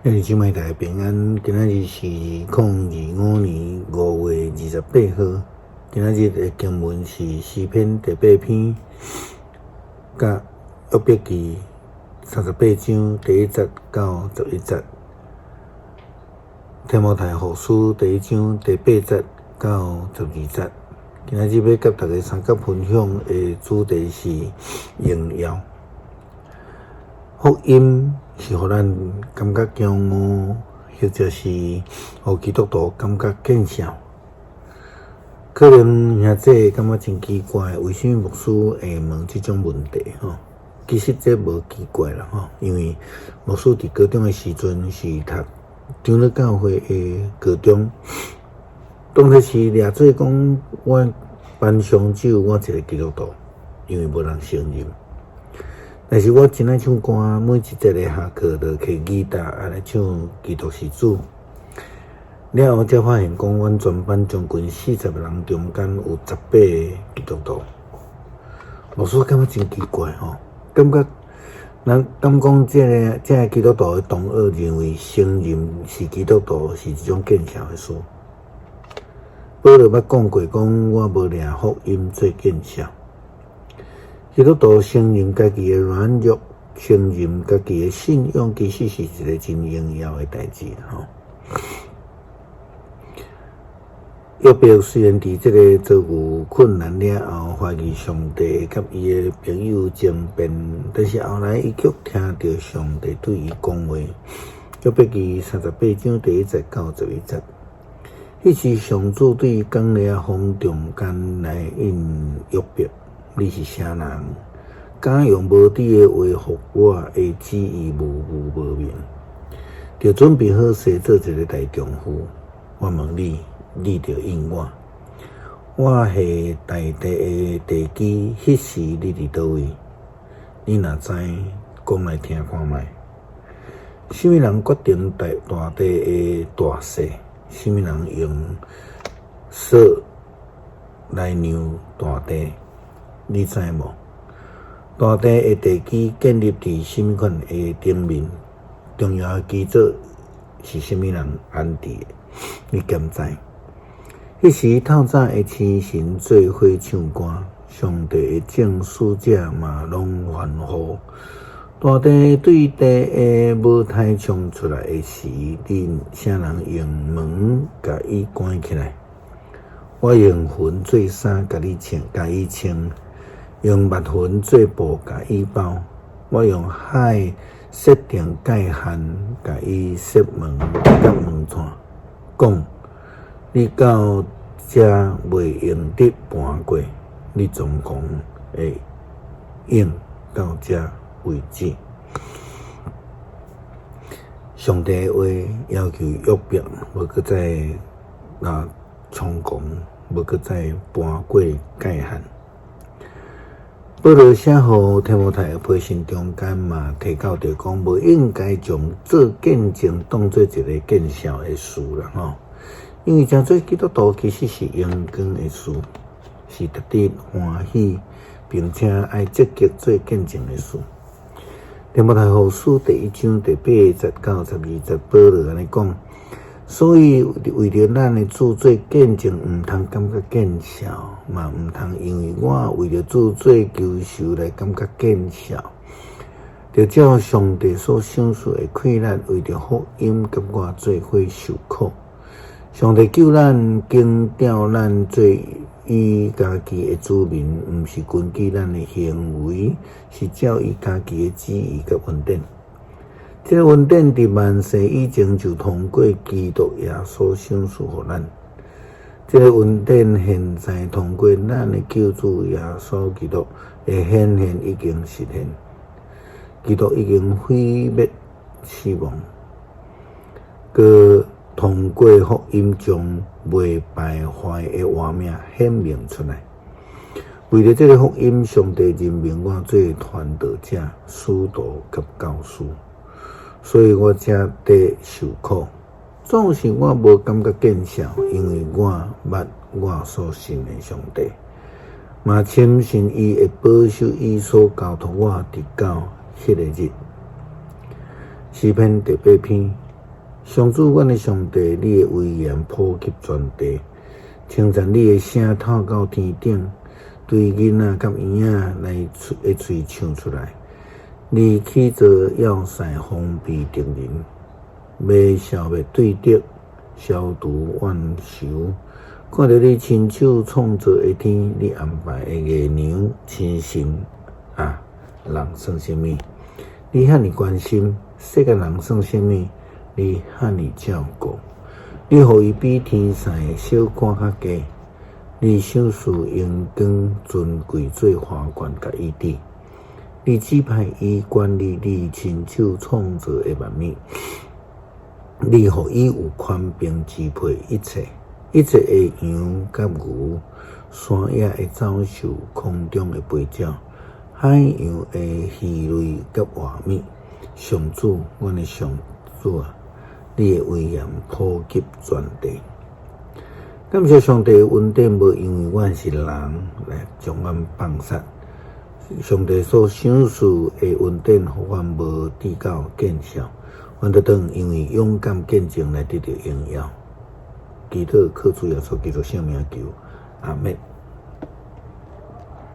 兄弟姊妹大家平安，今仔日是2025年5月28號。今仔日的經文是詩篇第八篇，佮約伯記38章第1節到11節，提摩太後書第一章第八節到十二節。今仔日欲佮大家相佮分享的主題是榮耀。福音是予咱感覺驕傲，或者是予基督徒感覺見笑。可能兄弟會感覺真奇怪，為啥物牧師會問這種問題？吼，其實這無奇怪啦，吼，因為牧師佇高中的時陣是讀長老教會的高中，當時是掠做講，阮班上只有我一个基督徒，因為無人承認。但是我真愛唱歌，每一節的下課就提吉他來唱《基督是主》。了後才發現講，阮全班將近40個人中間有18個基督徒。牧師感覺真奇怪吼，感覺咱敢講這個基督徒的同學認為承認是基督徒是一種見笑的事。保羅捌講過，講我無掠福音做見笑。基督徒承認家己的軟弱，承認家己的信仰，其實是一個真榮耀的代誌吼。約伯雖然佇這个遭遇困難了後，懷疑上帝佮伊的朋友爭辯，但是後來伊卻聽著上帝對伊講話。約伯記38章第1節到11節，彼時上主對伊講了，風中間來應約伯。你是啥人？敢用無知的話復我的旨意無具無明？著準備好勢做一个大丈夫。我問你，你著應我。我下大地的地基，彼時你佇佗位？你若知，講來聽看覓。啥物人決定大地的大細？啥物人用索來量大地？你知無？大地的地基建立佇啥物款的頂面？重要的基礎是啥物人安置的？你敢知？彼時透早的星辰做伙唱歌，上帝的眾使者嘛攏歡呼。大地對地的母胎衝出來的時，恁啥人用門共伊關起來？我用雲做衫，共你穿，共伊穿。用密雲做布，共伊包；我用海設定界限，共伊設門佮門檻。講，你到遮袂用得盤過，你總共會用到遮為止。上帝的話要求約伯無閣再啊猖狂，無閣再盤過界限。保羅寫予提摩太的批信中間嘛，提到著講，無應該將做見證當做一个見笑的事啦吼。因為成做基督徒其實是榮光的事，是值得歡喜，並且愛積極做見證的事。提摩太後書第一章第八節到十二節，保羅按呢講。所以為著咱的主做見證，毋通感覺見笑，嘛毋通因為我為著主做囚囚來感覺見笑。著照上帝所賞賜的氣力，為著福音佮我做伙受苦。上帝救咱，揀召咱做伊家己的子民，毋是根據咱的行為，是照伊家己的旨意佮恩典。這个恩典佇萬世以前就通過基督耶穌賞賜予咱。這个恩典現在通過咱的救主耶穌基督的顯現已經實現。基督已經毀滅死亡，閣通過福音將袂敗壞的活命顯明出來。為著這个福音，上帝任命我做傳道者、使徒佮教師。所以我才得受苦，總是我無感覺見笑，因為我捌我所信的上帝，嘛深信伊會保守伊所交託我，直到彼个日。詩篇第八篇。上主，阮的上帝，你的威嚴普及全地，稱讚你的聲透到天頂，對囡仔佮嬰仔來的喙唱出來。你起造要塞防備敵人，欲消滅對敵，消除怨仇。看著你親手創造的天，你安排的月娘星辰啊，人算啥物？你遐爾關心世間人算啥物？你遐爾照顧，你予伊比天使小可較低，你賞賜榮光尊貴做花冠共伊戴，你指派伊管理你親手創造的萬物，你予伊有權柄支配一切。一切的羊佮牛，山野的走獸，空中的飛鳥，海洋的魚類佮活物。上主，阮的上主啊，你的威嚴普及全地。感謝上帝的恩典，無因為阮是人來將阮放殺。上帝所賞賜的恩典，予阮無至到見笑。阮就當因為勇敢見證來得著榮耀。祈禱靠主耶穌基督聖名求，阿們。